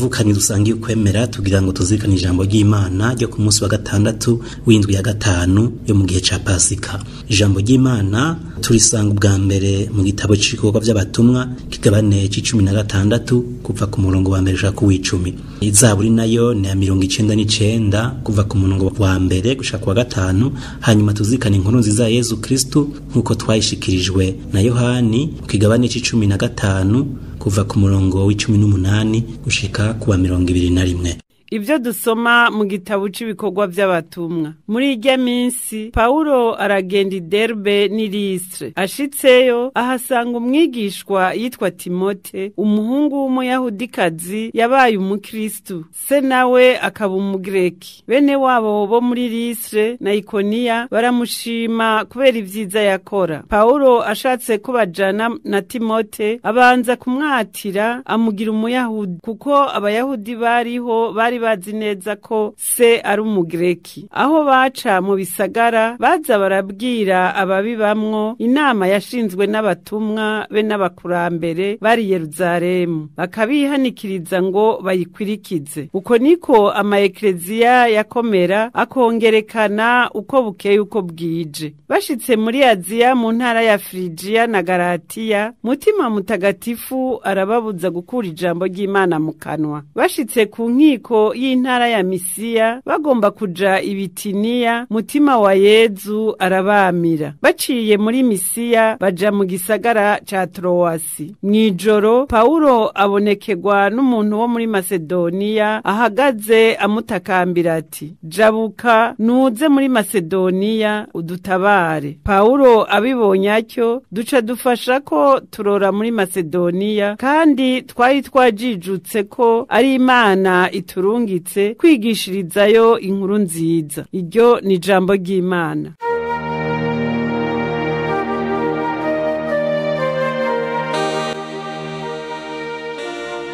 Bavukanye dusangiye ukwemera, tugira ngo tuzirikane ijambo ry'Imana ryo ku munsi wa gatandatu w'indwi ya gatanu yo mu gihe ca Pasika. Ijambo ry'Imana turisanga ubwa mbere mu gitabo c'ibikorwa vy'abatumwa, kigabane c'16 kuva ku murongo wa mbere gushika ku w'icumi. Izaburi nayo ni ya 99 kuva ku murongo wa mbere gushika ku wa gatanu. Hanyuma tuzirikane inkuru nziza ya Yezu Kristu nk'uko twayishikirijwe na Yohani mu kigabane c'15 kuva ku murongo w'18 gushika ku wa 21. Ibyo dusoma mu gitabo c'ibikorwa by'abatumwa. Muri irya minsi Paulo aragenda i Derbe n'i Listre. Ashitseyo ahasanga umwigishwa yitwa Timote, umuhungu w'umuyahudikazi yabaye umukristu, se nawe akaba umugreki. Bene wabo bo muri Listre na Ikoniya baramushima kubera ivyiza yakora. Paulo ashatse ko bajana na Timote, abanza kumwatira amugira umuyahudi, kuko abayahudi bariho bari bazi neza ko se ari umugreki. Aho baca mu bisagara baza barabwira ababibamwo inama yashinzwe n'abatumwa be n'abakurambere bari Yeruzalemu, bakabihanikiriza ngo bayikwirikize. Uko niko amaekleziya yakomera akongerekana uko bukeye uko bwije. Bashitse muri Aziya mu ntara ya Frigia na Galatiya, Mutima Mutagatifu arababuza gukura ijambo ry'Imana mu kanwa. Bashitse ku nkiko y'intara ya Misiya bagomba kuja Ibitiniya, Mutima wa Yezu arabamira. Baciye muri Misiya baja mu gisagara ca Troasi. Mw'ijoro Paulo abonekerwa n'umuntu wo muri Masedoniya ahagaze amutakambira ati: "Jabuka nuze muri Masedoniya udutabare." Paulo abibonye atyo, duca dufasha ko turora muri Masedoniya, kandi twari twajijutse ko ari Imana iturungitse kwigishirizayo inkuru nziza. Iryo ni ijambo ry'Imana.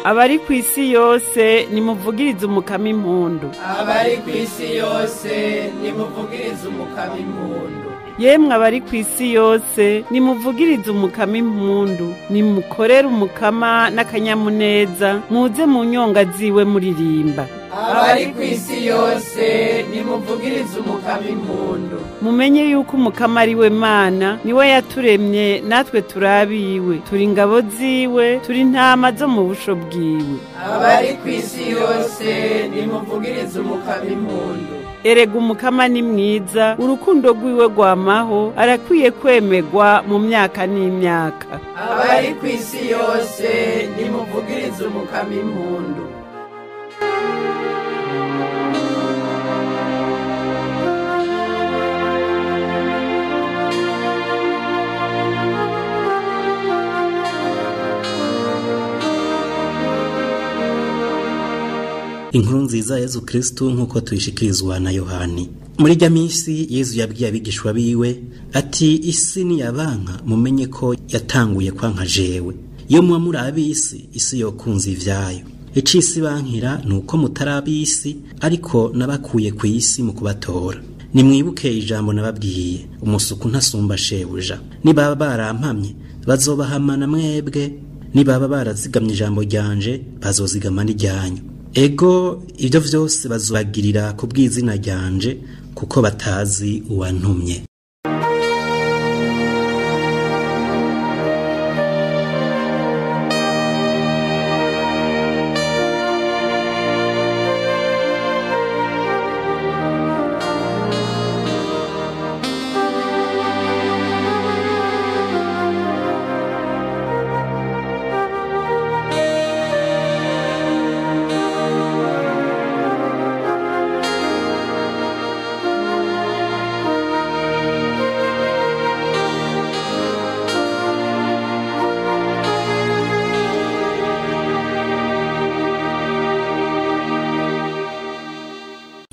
Abari kw'isi yose nimuvugirize umukama impundu. Abari kw'isi yose nimuvugirize umukama impundu. Yemwe abari kw'isi yose nimuvugirize umukama impundu, nimukorere umukama n'akanyamuneza, muze mu nyonga ziwe muririmba. Abari kw'isi yose nimuvugirize umukama impundu. Mumenye yuko umukama ari we Mana, niwe yaturemye natwe turabiwe, turi ingabo ziwe, turi intama zo mu busho bwiwe. Abari kw'isi yose nimuvugirize umukama impundu. Erega umukama ni mwiza, urukundo rwiwe rwamaho, arakwiye kwemegwa mu myaka n'imyaka. Abari kw'isi yose nimuvugirize umukama impundu. Inkuru nziza Yezu Kristu nkuko tuyishikirizwa na Yohani. Muri rya minsi Yezu yabwiye abigishwa biwe ati: "Isi niyabanka mumenye ko yatanguye kwanka jewe. Iyo muba muri ab'isi, isi yokunze ivyayo. Icisi bankira nuko mutari ab'isi, ariko nabakuye ku isi mu kubatora. Nimwibuke ijambo nababwiye, umusuku ntasumba shebuja. Nibaba barampamye bazobahamana mwebwe, nibaba barazigamye ijambo ryanje bazozigama n'iryanyu. Ego ibyo vyose bazobagirira ku bw'izina ryanje, kuko batazi uwantumye."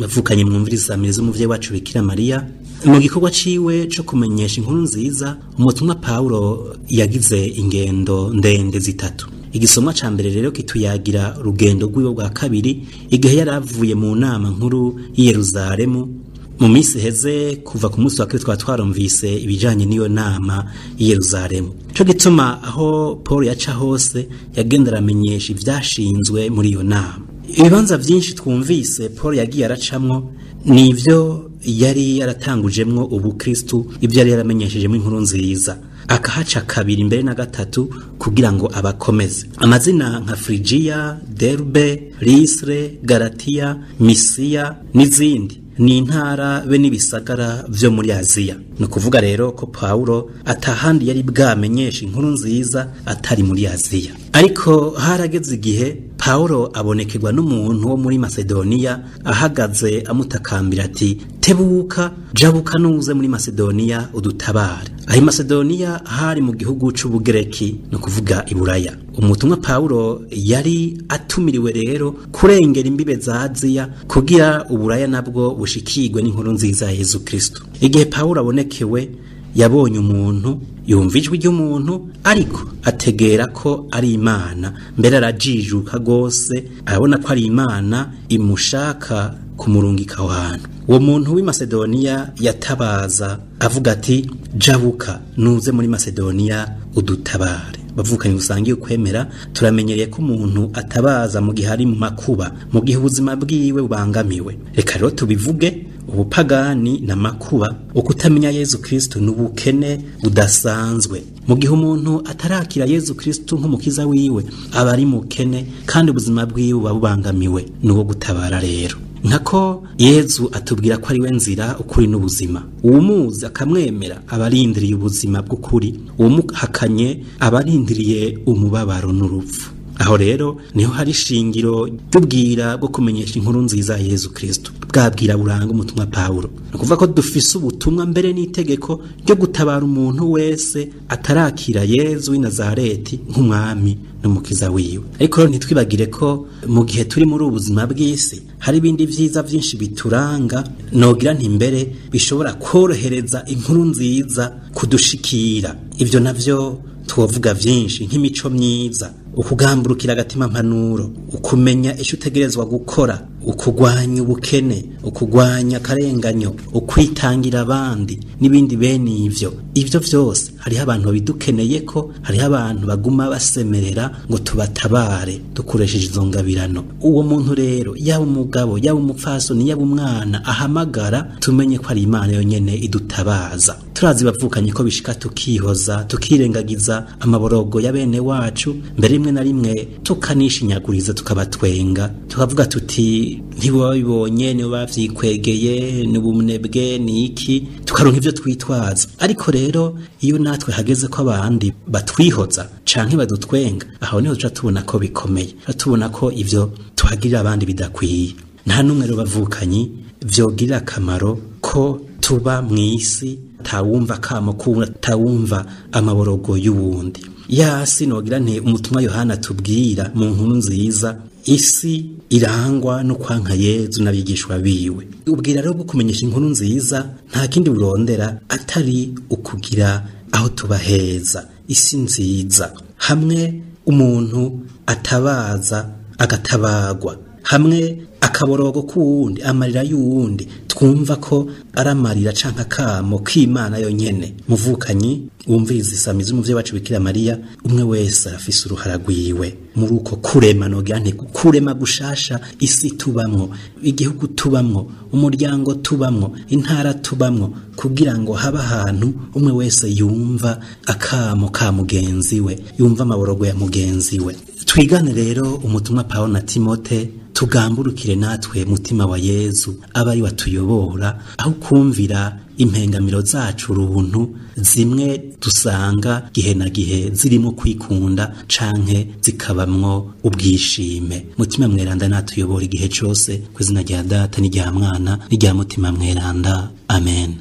Bavukanye mwumviriza meza umuvyeyi wacu Bikira Mariya. Mu gikorwa ciwe co kumenyesha inkuru nziza, umutumwa Paulo yagize ingendo ndende zitatu. Igisomwa ca mbere rero kituyagira urugendo rwiwe rwa kabiri, igihe yaravuye mu nama nkuru y'i Yeruzalemu Mu minsi iheze kuva ku munsi wa kabiri twaba twarumvise ibijanye n'iyo nama y'i Yerusalemu. Ico gituma aho Paul yaca hose yagenda aramenyesha ivyashinzwe muri iyo nama. Ibibanza vyinshi twumvise Paul yagiye aracamwo nivyo yari yaratangujemwo ubukristu, ivyo yari yaramenyeshejemwo inkuru nziza, akahaca kabiri mbere na gatatu kugira ngo abakomeze. Amazina nka Frigia, Derbe, Listre, Galatia, Misiya n'izindi ni intara be n'ibisagara vyo muri Aziya. Ni ukuvuga rero ko Paulo atahandi yari bwamenyesha inkuru nziza atari muri Aziya. Ariko harageze igihe Paulo abonekerwa n'umuntu wo muri Masedoniya ahagaze amutakambira ati: "Tebuka, jabuka nuze muri Masedoniya udutabare." Aho Masedoniya hari mu gihugu c'Ubugereki, no kuvuga Iburaya. Umutumwa Paulo yari atumiriwe rero kurengera imbibe za Aziya kugira Uburaya nabwo bushikirwe n'inkuru nziza ya Yezu Kristo. Igihe Paulo abonekewe yabonye umuntu, yumva ijwi ry'umuntu, ariko ategera ko ari Imana. Mbere arajijuka gose, arabona ko ari Imana imushaka kumurungika aho hantu. Uwo muntu w'i Masedoniya yatabaza avuga ati: "Jabuka nuze muri Masedoniya udutabare." Bavukanye usangiye ukwemera, turamenyereye ko umuntu atabaza mu gihe ari mu makuba, mu gihe ubuzima bwiwe bubangamiwe. Reka rero tubivuge, ubupagani na makuba, ukutamenya Yezu Kristo n'ubukene budasanzwe. Mu gihe umuntu atarakira Yezu Kristo nk'umukiza wiwe, aba ari mukene kandi ubuzima bwiwe buba bubangamiwe. Nuwo gutabara rero. Nkako Yezu atubwira ko ari we nzira, ukuri n'ubuzima. Uwumuzi akamwemera abarindiriye ubuzima bw'ukuri, uwumuhakanye abarindiriye umubabaro n'urupfu. Aho rero niho hari ishingiro ry'ubwira bwo kumenyesha inkuru nziza ya Yezu Kristo, bwabwira buranga umutumwa Paulo. Ni ukuvuga ko dufise ubutumwa mbere n'itegeko ryo gutabara umuntu wese atarakira Yezu w'i Nazareti nk'umwami n'umukiza wiwe. Ariko rero ntitwibagire ko mu gihe turi muri ubu buzima bw'isi hari ibindi vyiza vyinshi bituranga, nogira nti mbere bishobora korohereza inkuru nziza kudushikira. Ivyo navyo twovuga vyinshi nk'imico myiza, ukugamburukira agatima mpanuro, ukumenya ico utegerezwa gukora, ukugwanya ubukene, ukugwanya akarenganyo, ukwitangira abandi n'ibindi bene ivyo. Ivyo vyose hariho abantu babidukeneye ko hariho abantu baguma basemerera ngo tubatabare dukoresheje izo ngabirano. Uwo muntu rero, yaba umugabo, yaba umupfasoni, yaba umwana ahamagara, tumenye ko ari Imana yonyene idutabaza. Turazi bavukanye ko bishika tukihoza, tukirengagiza amaborogo ya bene wacu, mbere rimwe na rimwe tukanishinyaguriza, tukabatwenga, tukavuga tuti ntibabibonye, nibo bavyikwegeye, n'ubunebwe ni iki, tukaronka ivyo twitwaza. Ariko rero iyo natwe hageze ko abandi batwihoza canke badutwenga, aho niho tuca tubona ko bikomeye, tubona ko ivyo tuhagirira abandi bidakwiye. Nta n'umwe rero bavukanyi vyogirira akamaro ko tuba mw'isi tawumva kamo kuwundi, tawumva amaborogo y'uwundi. Yasi nogira nti umutumwa Yohana tubwira mu nkuru nziza, isi irangwa no kwanka Yezu n'abigishwa biwe. Ubwira rero bwo kumenyesha inkuru nziza nta kindi burondera atari ukugira aho tubaheza isi nziza, hamwe umuntu atabaza agatabagwa, hamwe akaborogo k'uwundi, amarira y'uwundi twumva ko ari amarira canke akamo k'Imana yonyene. Muvukanyi wumviriza isamizi umuvyeyi wacu Bikira Mariya, umwe wese arafise uruhara rwiwe muri uko kurema, nogira nti kurema gushasha isi tubamwo, igihugu tubamwo, umuryango tubamwo, intara tubamwo, kugira ngo habe ahantu umwe wese yumva akamo ka mugenzi we, yumva amaborogo ya mugenzi we. Twigane rero umutumwa Paulo na Timote, tugamburukire natwe mutima wa Yezu aba ari watuyobora, aho kumvira impengamiro zacu runtu zimwe dusanga gihe na gihe zirimo kwikunda canke zikabamwo ubwishime. Mutima mweranda natuyobora igihe cose, ku izina rya Data n'irya Mwana n'irya Mutima mweranda. Amen.